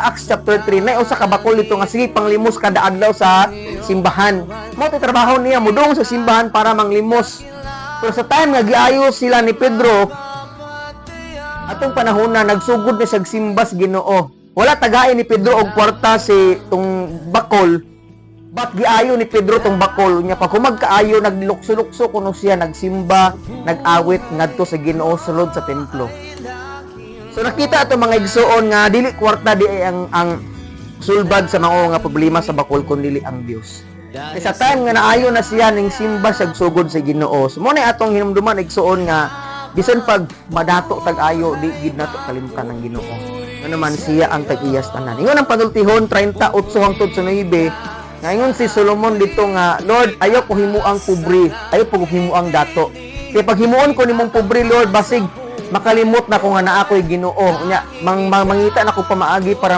Acts chapter 3 na usa ka bakol dito nga sige panglimos kada adlaw sa simbahan. Mao to trabaho niya, mudong sa simbahan para manglimos. Pero sa time nga giayo sila ni Pedro, atong panahon na nagsugod na siya simba sa Ginoo. Wala tagain ni Pedro og kwarta si tong bakol. But giayo ni Pedro tong bakol niya? Pag humagkaayo, naglukso-lukso kuno siya, nagsimba, nag-awit ngadto sa Ginoo sulod sa templo. So nakita ato, mga igsuon, nga dili kwarta di ay ang sulbad sa mga nga problema sa bakol kun dili ang Dios. Kay sa time nga naayo na siya ning simba siya sugod sa Ginoo. So mo na atong hinumduman, igsuon, nga bisan pag madato tag ayo, di gid nato kalimtan ang Ginoo. Nga naman siya ang tag-iyas tanan. Ingon ang panultihon 38 hangtod sa 9 nga ingon si Solomon dito nga, "Lord, ayaw ko himuang pobre, ayaw ko himuang dato. Kay pag himuon ko nimong pobre, Lord, basig makalimot na ko nga naa ko'y Ginoo. Unya, mangita na ko pamaagi para